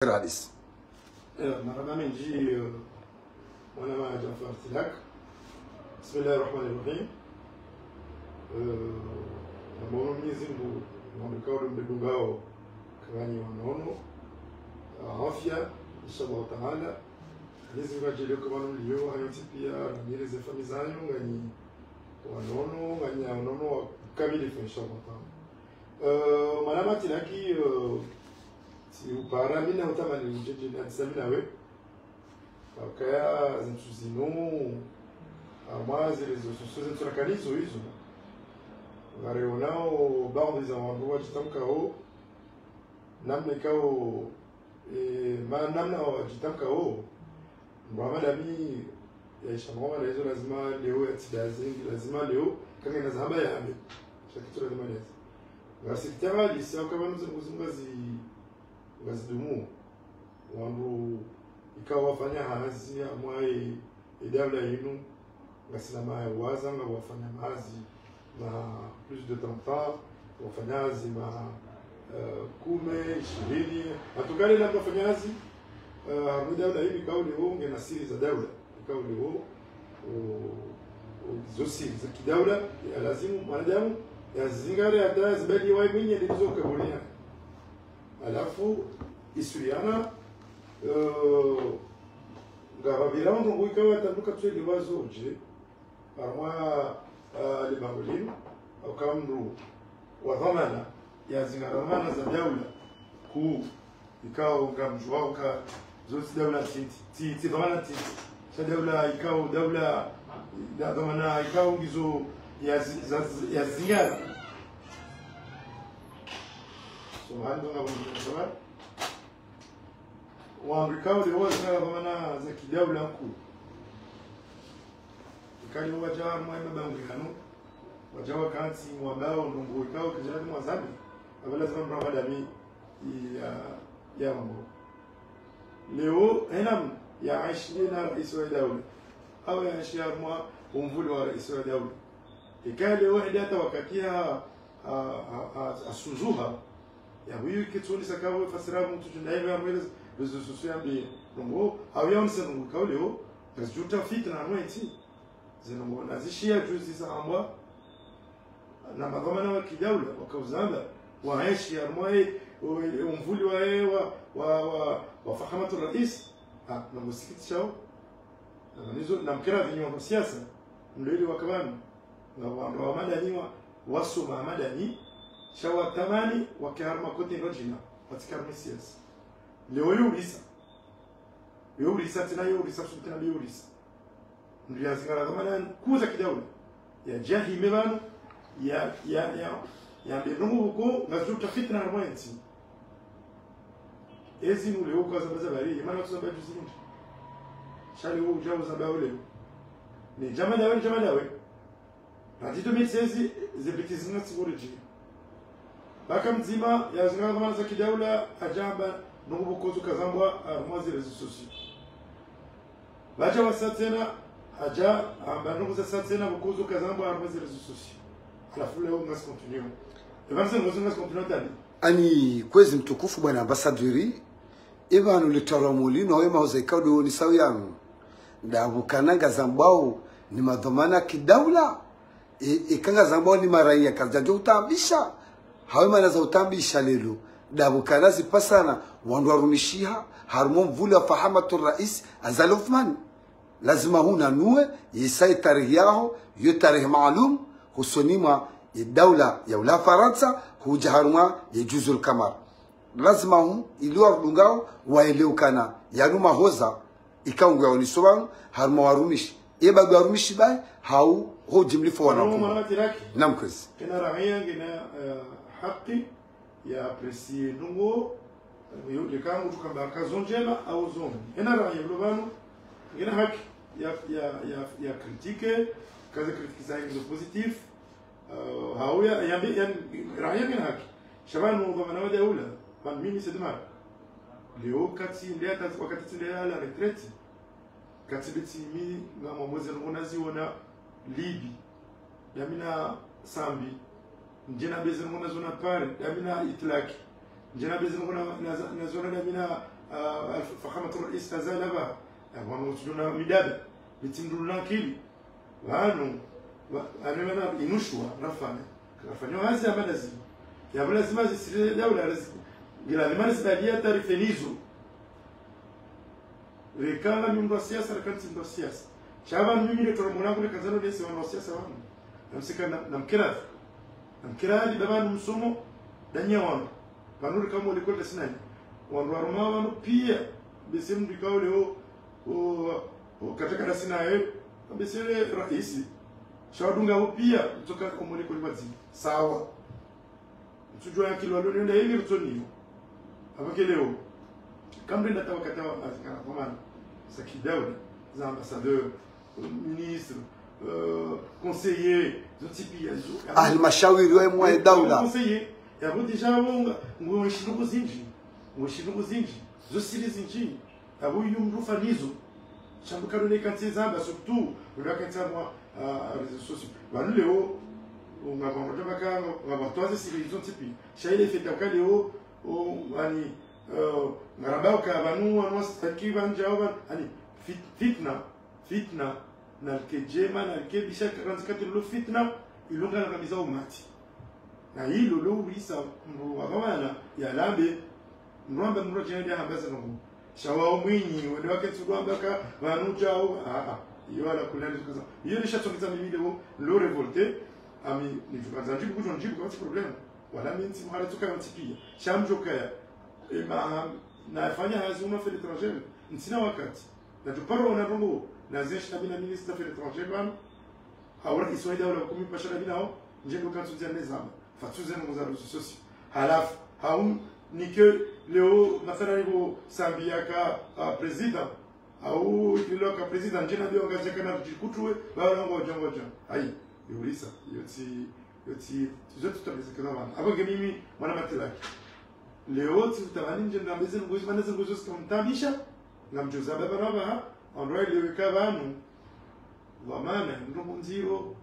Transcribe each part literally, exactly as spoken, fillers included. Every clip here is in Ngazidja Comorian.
Rais. Eh, marahaba mendji, eh, mwananya Jafar Tilak. Bismillahi rahmani rahim. Eh, namomba Mwenyezi Mungu, namwambe kauli mdedungao, kanganyi wanono, eh, afya, inshallah taala. Mwenyezi Mungu ajaaliye ukaya pvanu mliyo, hayo ntsi pia, na miri ze famiyi zanyu, nganyi wanono, nganyi wanono wa kamilifu, inshallah taala. Eh, mwananya Tilaki, eh, tsi upara mina utamani udjendje na tsi mina we. Ukaya zintsu zinu, harumwa ze réseaux sociaux zintsu rakanizo izo. Ngarionao baadhwi za wandru wadjitamkao, namna ikao, eh, ma-, namna wadjitamkao, Muhammad Ali, yaisha Muhammad Ali izo lazima leo yatsidaze, lazima leo, kangena zamba yambe. Sha kitsu lazima leo. Ngasi kitaba lisa ukaya pvanu zinu ngazi, ngazidumu. Wandru ikao wafanya hazi, amwaye, e daula yinu, ngasina mawaza, ngwafanya hazi, na plus de trente ans, wafanya hazi ma, eh, kume, ishirini. Hatukale na wafanya hazi, eh, harumwa daula yinu ikao leo ngena siri za daula. Ikao leo, o, o, zo siri za kidaula, ya lazimu, mwanadamu, yazingare hata zibali waye mwenye ndizo kabulia. Halafu, isuriana, eh, ngapvo pvira wandru ikao watranduka tsweli wazo dje, harumwa, eh, libango linu, au kamdru wa dhwamana, yazingara dhwamana za daula, kuu, ikao ngamdjuao uka, zo tsi daula titi, tsi, tsi dhwamana titi. Sha daula ikao, daula, da dhwamana ikao ngizo yazi-, za-, yazingara. So, hando ngapvo, wandru ikao leo wazingara dhwamana za kidaula kuu. Ikao leo wadja harumwa mabango yanu, wadja wakantsi, wambao ndrongoo ikao kidjana ni mwazambi, apvo lazima mdru apvadami ya, ya mambo. Leo, hena mdru yaenshi na raisi wa daula, au yaenshi harumwa umvuli wa raisi wa daula. Ikao leo hadi hata wakati ha, ha, ha, ha, hasuzuha, ya huyu kitsuni sakawe fasira mdru tujunda hivi amwele réseaux sociaux yambe ndrongoo, au yaonese ndrongoo ikao leo, ngazidjo uta fitna harumwa entsi. Ze ndrongoo nazishiya juzi zahambwa na madhwamana wa kidaula, wakauzamba, waenshi harumwa e, o, e, umvuli wa, e, wa, wa, wa, wa fahamatu rais. Ah, ndrongoo sikitishao. Na manizo, namkira vinyi wa siasa, mleli wa kabani, na wandru wa madani wa, wasoma madani, sha watamani, wake harumwa kote ndo djina, watsi harumwa siasa. Leo yo ulisa. Yo ulisa, tsena yo ulisa, suku tsena yo ulisa. Mdru yazingara dhwamana kuu za kidaula. Yadje yahime pvanu, ya, ya, ya, yambe ndrongoo ikao, ngazidjo uta fitna harumwa entsi. Ezi nu leo ukazamba za bari, yemana kuzamba juzi nindi. Sha leo udja uzamba leo. Ni djama dawe, ni djama dawe. Hadi deux mille seize, ze bêtises zina tsi corrigé. Pvaka mdzima, yazingara dhwamana za kidaula, hadja hamba, ndrongoo ikao zo kazambwa, harumwa ze réseaux sociaux. Pvadja wasa tsena, hadja hamba ndrongoo zasa tsena, ikao zo kazambwa harumwa ze réseaux sociaux. Halafu leo ngasi continuer. Epvanu ze ndrongoo zo ngasi continuer tani. Ani kwezi mtukufu bwana ambassadeur, epvanu le taramoli, no we mahoza ikao ndo ni sawi yanu. Ndapvo ukana ngazambwao ni madhwamana kidaula. E, eka ngazambwao ni maraiya kazidjadjo utaabisha. Hawe mana za utaabisha leo. Ndapvo ukana zipvasana, wandru warumishiha, harumwa umvuli wa fahamatu rais, Azali Assoumani. Lazima hunanuwe, yisa ye tarehi yaho, yo tarehi maalum, hosoni mwa ye daula ya ula Farantsa, hudja harumwa ye juzul kamar. Lazima hu, ili warudungao, waelewe ukana, yanu mahoza, ikao nguyaonesao pvanu, harumwa warumishi. Ye baadhwi warumishi bahi, hau, ho jimlifu wa nakumu. Mwananya Tilaki. Naam kwezi. Kena raia ngena, eh, haki ya apprécier ndrongoo, eh, yo, leka mdru kamba ka zo ndjema, au zo mbi. Kena raia ulo pvanu, ngena haki ya, ya, ya, ya critiquer, ka ze critiques zahe ngizo positif, eh, hau ya, ya, ya, raia ngena haki. Sha pvanu dhwamana wa daula, pvanu mimi c'est dommage. Leo kati nde hata wakati tsi nde ya la retraite, kati be tsi mi ngamwambo ze ndrongoo naziona Libye, ndami na Sambi, ndje nambe ze ndrongoo naziona Paris, ndami na Itlaki, ndje nambe ze ndrongoo na, na, naziona ndami na, Ah, Alf-, Fakhamatur Rais Azali aba, ah, wanu watsudjona midada, mitindru na akili. Wanu, wa-, ane mana inushuwa, rafanya. Rafanya hazi ya malazimu. Ya malazimu zisiri daula, lazi-, ngila ni malazimu ya taarifa nizo. Reka ngami mndru wa siasa, reka ntsi mndru wa siasa. Sha pvanu mimi nde toro mwanangu, reka ndzano nesi wanu wa siasa wanu. Namsika na, namkira. Namkira hadi da pvanu msomo, danya wanu. Pvanu reka mo likoli da sinani. Wandru waruma wanu pia, bese mndru ikao leo, o, o, kataka da sinaye, bese le raisi. Sha wadunga wo pia, mtsoka ko mo likoli pvadzima. Sawa. Mtsudjuwa ya kilo alo nenda ili rutsoniyo. Apvo ke leo. Kambe nda tawa katawa azikana kwa mana. Za kidaula, za ambassadeur, ministre, euh, conseiller, zontsi pia zo. Halmashauri wa mwa daula. Conseiller. Ya kuti sha wonga, ngo shinu kuzinji. Ngo shinu kuzinji. Zo siri zinji. Apvo uyu mndru fanizo. Shambu kanu ne kantsi zamba, surtout, ula kantsi mwa, ah, réseaux sociaux. Pvanu leo, ngapvo mndru baka, ngapvo twaze siri zontsi pia. Sha ile feta uka leo, o, ani, eh, ngaramba uka pvanu, wanu wasitaki pvandza, o, pvanu, ani, fit-, fitna, fitna, na like djema, na like bisha, karanzi kati lo fitna, ilunga na kamiza umati. Na ilo lo urisa mndru wa pvamana ya lambe, mndru amba mndru djende hamba zinu. Sha wao mwinyi, wende wake tsu amba ka, pvanu djao, ah, ah. Iyo ala kulani kaza. Iyo nisha tsongeza mimi leo, lo révolté, ami, nidjuka nza ndjibu kudjo ndjibu kwa tsi problème. Wala mi ntsi mhara tsuka ntsi pia. Sha mdjo kaya, e, ma, nafanya hazi hunu affaires étrangères, ntsina wakati. Na tuparo na rongo, na zenshi na mina ministre des affaires étrangères pvanu. Haura iswaida wala kumi pasha na binao, ndje ndo kantsu ndzia nezamba. Fatsu ze nongo za réseaux sociaux. Halafu, hau, nike leo, mathala niko sambi yaka, ah, président. Hau, lilo ka président, ndje na bio ngazi kana kutue, ba nongo django django. Ayi, yurisa, yotsi, yotsi, yotsi tabeze kana wana. Apvo nge mimi, mwana matilaki. Leo, tsi utamani ndje ndambeze nguzi, mana ze nguzi zika mtabisha, ngamdjoza baba na baha, android leo ika pvanu, Pvamana, ndo mundziro.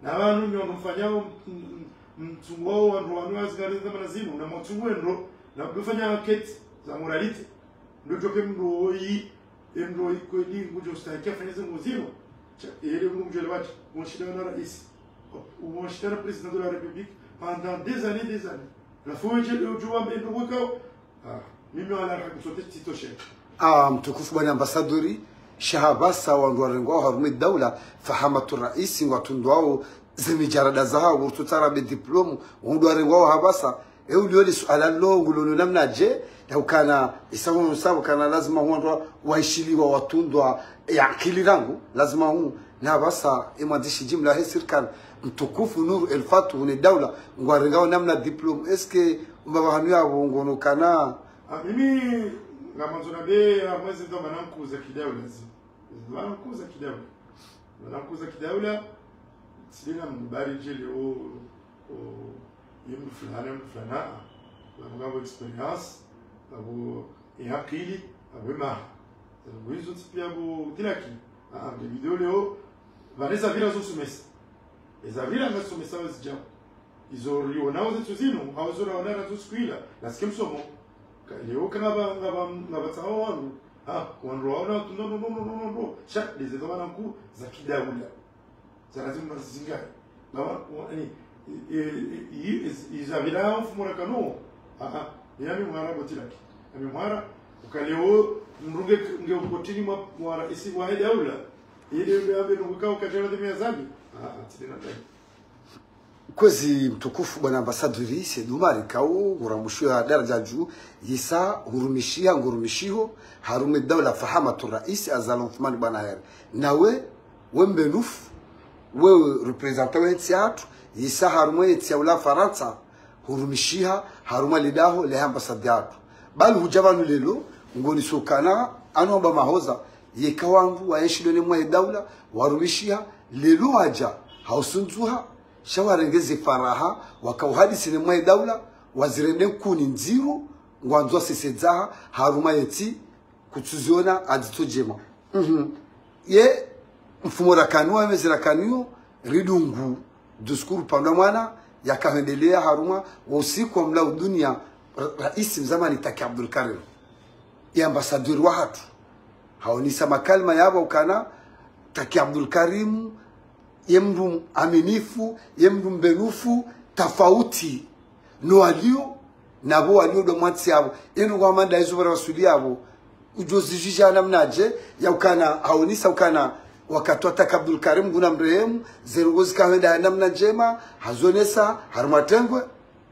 Na pvanu nyo ndo mfanyao m-, m-, mtsunguo wandru wanu wazingare za mana zinu, na mwatsungu wendro, na mdufanya enquête za moralité. Ndo djoke mndru oyi, emndru oyi kweli ngudjo stahiki afanye ze ngu zinu. Sha, ele mndru ngudjo elewa ti, wonshida na raisi. Wonshida na président de la République pendant des années, des années. La fois où je le joue à Bendo Wakao, Ah, mimi wala raha kusote tito she. Ah, mtukufu bwana ambasadori, sha hapvasa wandru warengwao harumwa daula, Fahamatu Raisi, ngwatundwao ze mijarada zahawo, wurututara be diplôme, wandru warengwao hapvasa, e ulio li suala longu lono namna je, ya ukana, isa hunu sabu kana lazima wandru waishiliwa watundwa, ya akili rangu, lazima hunu, na hapvasa, e mwandzishi jimla he sirikali, mtukufu Nuru El Fath, hunu daula, ngwarengao namna diplôme, est-ce que, mbaba hanu yapvo ngono kana, Ah, mimi, ngamandzo nambe, ah, mwezi ndo mana nkuu za kidaula zi. Mana nkuu za kidaula. Mana nkuu za kidaula, tsidina mndru bari djeli o, o, ye mndru fulani, mndru fulani, ah. Wanu ngapvo expérience, ngapvo e akili, ngapvo e maha. Ngapvo izo tsi pia ngapvo tilaki. Ah, nge video leo, pvanu eza pvira zo somesa. Eza pvira nga somesa wezi djao. Izo rionao zetsu zinu, hau zo raona ratsu sikwila, nasike msomo. Ka, leo ka ngapva, ngapva, ngapva tsaha wandru. Ha, wandru waona tu, no, no. Sha, leze ndo mana nkuu za kidaula. Za lazima zizingaye. Ngapva, wa, ni, i, i, i, i, iz-, iza pvira mfumo rakano. Ha, ha, yami mwara botilaki. Yami mwara, uka leo, mndru nge, nge ukotini mwa, mwa raisi wa he daula. Ile nge ambe nungu ka ukajana de mia zambi. Ha, ha, tsidina tayi. Kwezi mtukufu bwana ambasadori, Said Umar, kawu, nguramushiha daraja juu, yisa, hurumishiha, ngurumishiho, harumwa daula Fahamatu Raisi, Azali Assoumani bwana here. Nawe, we mbenufu, we représentant we ntsi yatru, yisa harumwa ntsi ya ula Farantsa, hurumishiha, harumwa lidaho, le ambassade yatru. Bali hudja pvanu lelo, ngoni sokana, anu amba mahoza, yeka wandru, waenshi done mwa daula, warumishiha, lelo wadja, hausundzuha, sha warenge ze faraha, wakauhadisi ne mwa daula, wazirende nkuni ndziro, ngwandzo wasesedzaha, harumwa yentsi, kutsuziona adzitso djema. Mhm. Ye, mfumo rakaniwa, mezi rakaniyo, ridungu, discours pandwa mwana, yakahendelea harumwa, wo usiku wa mla udunia, ra-, raisi mzamani Taki Abdul Karim, ye ambassadeur wahatru, haonesa makalima yapvo ukana Taki Abdul Karim ye mndru aminifu, ye mndru mbenufu, tafauti no walio, napvo walio ndo mwatsi yapvo. Inu ngwamba nda izo pvara wasuli yapvo, udjo zidjuwa namnadje, ya ukana, haonesa ukana wakati wa Taki Abdul Karim, Mngu namrehemu, ze ndrongoo zika hwenda namna ndjema, hazonesa, harumwa tengwe,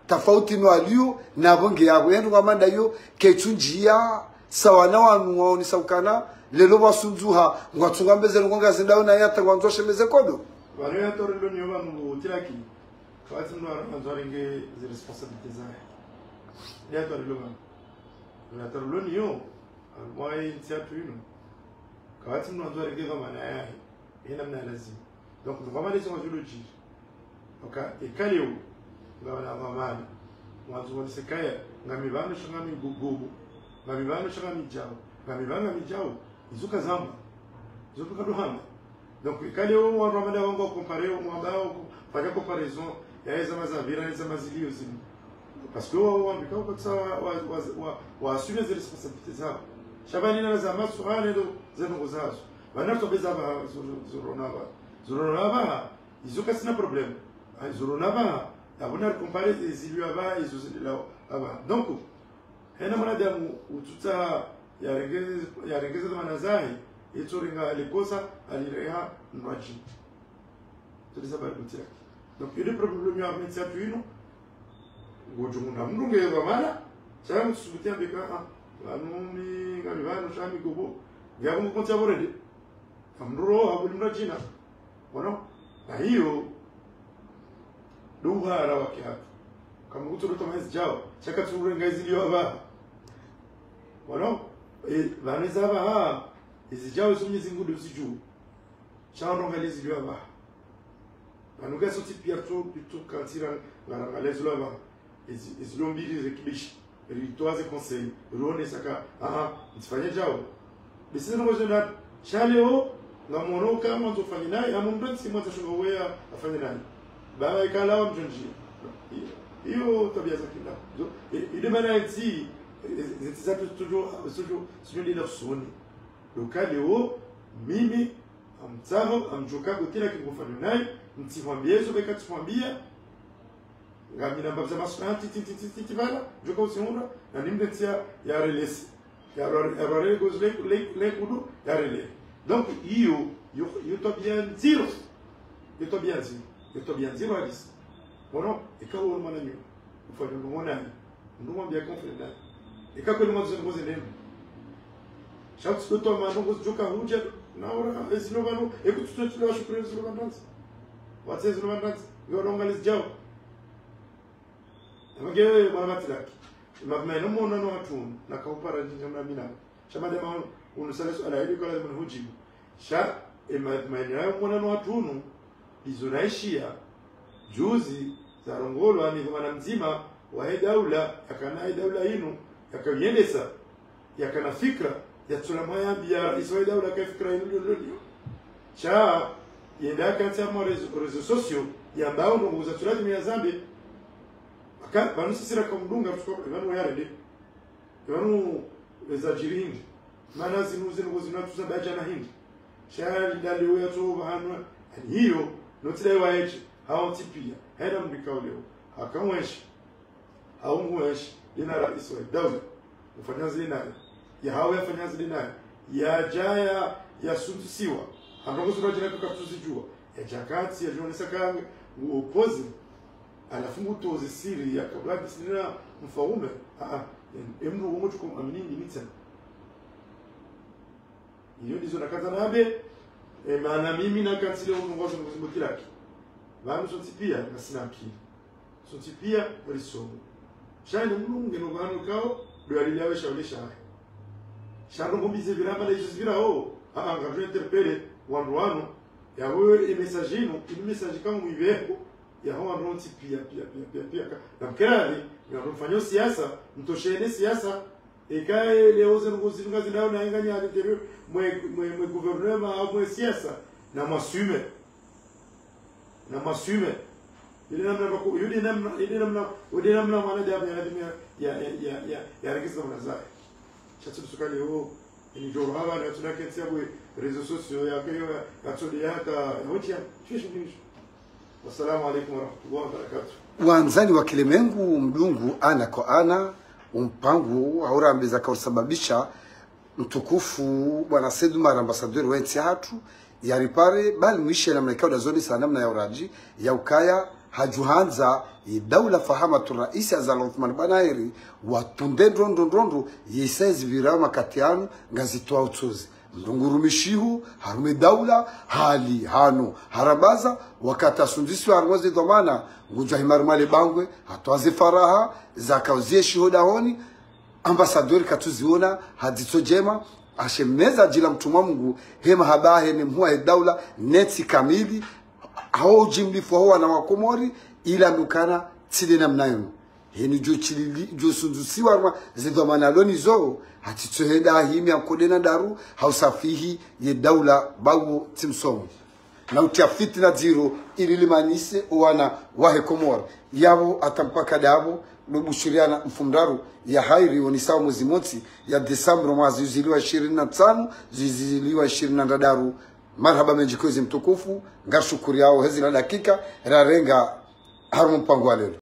tafauti no walio, napvo nge yapvo. Inu ngwamba nda iyo, ketsu ndjiya, sawa na wanu waonesa ukana, leo wasundzuha, ngwatsunga mbeze ndrongoo ngazendao na yata, ngwandzo shemeze kodo. Pvanu ya torelo niyo pvanu utiraki, kapvatsi mndru arandzo arenge ze responsabilité zahe. Ya torelo pvanu. Ya torelo niyo, amwaye ntsi yatru inu. Kapvatsi mndru arandzo arenge dhwamana yahe. Ye namna ya lazimu. Donc, ndo pvamwe lezo ngazidjo djiri. Oka, eka leo, ngapvo na dhwamana. Mwandzo mwanise kaya, ngami pvanu sha ngami gogobo. Ngami pvanu sha ngami djau. Ngami pvanu ngami djau. Izo kazamba. Izo tuka ndo hamba. Donc, eka leo wandru wamada wangu wa comparer, wamba wa fanya comparaison, ya eza mazavira, eza mazilio zinu. Parce que wa, wa, wa, wa, wa, wa, wa assume ze responsabilité zawo. Sha pvanu na za masu, ah, nendo, ze ndrongoo zazo. Pvanu tobeza pvaha, zo, zo, zo rona pvaha. Zo rona pvaha, izo kasina problème. Ah, zo rona pvaha, apvo na compare, e, zilio pvaha, izo zilio pvaha. Donc, hena mwanadamu utsutsaha yarenge-, yarengeze dhwamana zahe, itso renga likosa, alireha mndru wadjini. Tuli sababu kutira. Donc, iyo nde problème ya ntsi yatru inu, ngodjo mona mndru nge dhwamana, sha mtsusubuti yambe ka, ah, pvanu mi, ngami pvanu, sha mi gobo. Nge apvo ngo konti ya pvo rende. Amndru roha, habuli mndru wadjina. Ono? Na iyo, ndo uhara wa kihatru. Kamwe kutsu ndo toma ezi djau, sha katsu renga ezi lio pvaha. Ono? E, pvanu eza pvaha, ezi djau izo Mwenyezi Mngu ndo uzidjuwa. Sha ndo ngale ezi lio pvaha. Pvanu ka sontsi piya tu, tu kantsi ra, ngara ngale ezi lio pvaha. Ezi, ezi lio mbili rekebisha. Ritowa ze conseil. Rionesa ka, ah, ah, ntsifanye djau. Basi zinu ngozenda, sha leo, ngamono ka mwandzo fanye nayi, amu mndru ntsi mwandzo shonga weya afanye nayi. Pvapvo ikalawa mdjondjia. Iyo, iyo twabiya za kila. Zo, e, inde mana ntsi, e, e, ntsi zatru, tudjo, tudjo, tudjo ndila usoni. Ndo ka leo, mimi, amtsaho, amdjuwa ka kutira ki ngufanya nayi, mtsihwambiya, izo pveka tsihwambiya, ngamina mbapvi za masu, ah, ti, ti, pvala, djoka usihundra, na nimbe ntsi ya, ya relesi. Ya rwa-, ya rware gozi le, le, le kudu, ya rele. Donc, iyo, iyo, iyo twabiya ndziro. Iyo twabiya ndziro. Iyo twabiya ndziro halisi. Ono, eka uwo mwananyo, ufanya ndrongoo nayi. Ndrongoo mwambiya confrère nayi. Eka kweli mwandzo ndrongoo zendenu. Sha kutsi kwetu ama ndrongoo zidjoka hudja, na ora, ezilo pvanu, eka tutsotsi wa shukuru ezilo pvandandzi. Watsi ezilo pvandandzi. Yo ndrongoo ngalizi djau. Amage mwana matilaki. Mapvuma eno mwana no hatru, na kaupara ndjinja mna mina. Sha madama unu sale suala hili kwa lazima nihujibu. Sha, e ma-, mapvuma eno mwana no hatru, ndizo naishiya, juzi, zarongolwa ni dhwamana mdzima, wahe daula, yakana he daula inu, yakayendesa, yakana fikira, yatsula mwayambiya, raisi wa daula ka fikira inu lio, lio, lio. Sha, yenda yakantsi harumwa réseaux, réseaux sociaux, yamba unu nguza tsula dimi ya zambe. Aka, pvanu sisi raka mdunga, pvanu, pvanu wayarende. Pvanu, eza djiri hindri. Mana zinu, zinu, zinu, tuza badja na hindri. Sha, lidali uya tso, pvahanu, ani hiyo, notsi dai wa eche, hao ntsi piya, hena mdru ikao leo, haka mwenshi. Hau nguenshi, lina raisi wa daula, ufanya zile naye. Ya hau yafanya zile naye. Yadja ya, yasundisiwa. Hamba kusuwa djina kuka kutuzidjuwa. Yadja kantsi, yadjionesa ka ngu opposé. Halafu ngu towa ze siri, ya kabla bisilina mfaume. Ah, ah, em-, emdru wongo tuko amini ndi mitsena. Iyo ndizo nakandza nambe, e, mana mimi nakantsi leo mnongozo mzimbo tilaki. Pvanu sontsi piya, ngasina akili. Sontsi piya, wali somo. Sha ine mlungu ngeno pvanu kao, ndo yalile yawe sha ule sha. Sha ndrongoo mbi zipvira, mana izo zipvira, oh. Ah, ah, ngapvo interpeller, wandru wanu. Ya wewe, e message inu, inu message kamu iveho. Ya ho wandru wontsi piya, piya, piya, piya, piya. Ka, namkeravi, ya mfanya siasa, mtoshene siasa, eka, e, leo zinu ngozinu ngazinayo na inga ni à l'intérieur mwe, mwe, mwe gouvernement au mwe siasa, na mwassume. Na mwassume. Yule namna bako, yule namna, yule namna, yule namna mwanadamu ya lazima ya, ya, ya, ya, ya, ya rekeza mwana zahe. Sha tsi suka leo, ini djoro haba, na tuna ketsi ya bwe, réseaux sociaux, ya keyo, ya, ya tsode ya hata, ya wotia, shishi, shishi. Wassalamu alaikum warahmatullahi wabarakatuh. Wandzani wa Kilimengu, mdungu ana kwa ana, umpango, haurambe zaka usababisha, mtukufu bwana Said Omar, ambassadeur wa entsi yahatru, yaripare, bali mwishe namna ikao dazoni sa namna ya uraji, ya ukaya, hadjuhandza, ye daula fahamatu raisi Azali Assoumani Banairi, watunde ndrondro ndrondro, ye saizi vira makati yanu, ngazitwa utsozi. Mdru ngurumishihu, harumwa daula, hali, hanu, harambaza, wakati asundzisiwa harumwa ze dhwamana, ngudjwa hima harumwa le bangwe, hatwaze faraha, zaka uzie shiho dahoni, ambassadeur katsuziona, ha dzitso djema, ashemeza djila mtrumwa Mungu, hema habahe ne mhuwa he daula, netsi kamili, hao ujimlifu hao wana wa Komori, ila mukana, tsile namna yinu. Heni djo tsilili, djo sundzusiwa harumwa, ze dhwamana loni zo, hatitso heda himi ya kode na daru, hausafihi ye daula bawo tsi msomo. Na utia fitina dziro ili limanise owana wahe Komori. Yabo hata mpaka dabo, no bushiriana mfumoraru ya hairi onisao mwezi motsi ya Desemba mwaha zihwi zili wa ishirini na ntsanu, zihwi zili wa ishirini na ndraru. Marahaba mendji kwezi mtukufu, ngarishukuriao hezi la dakika, rarenga harumwa mpango wa leo.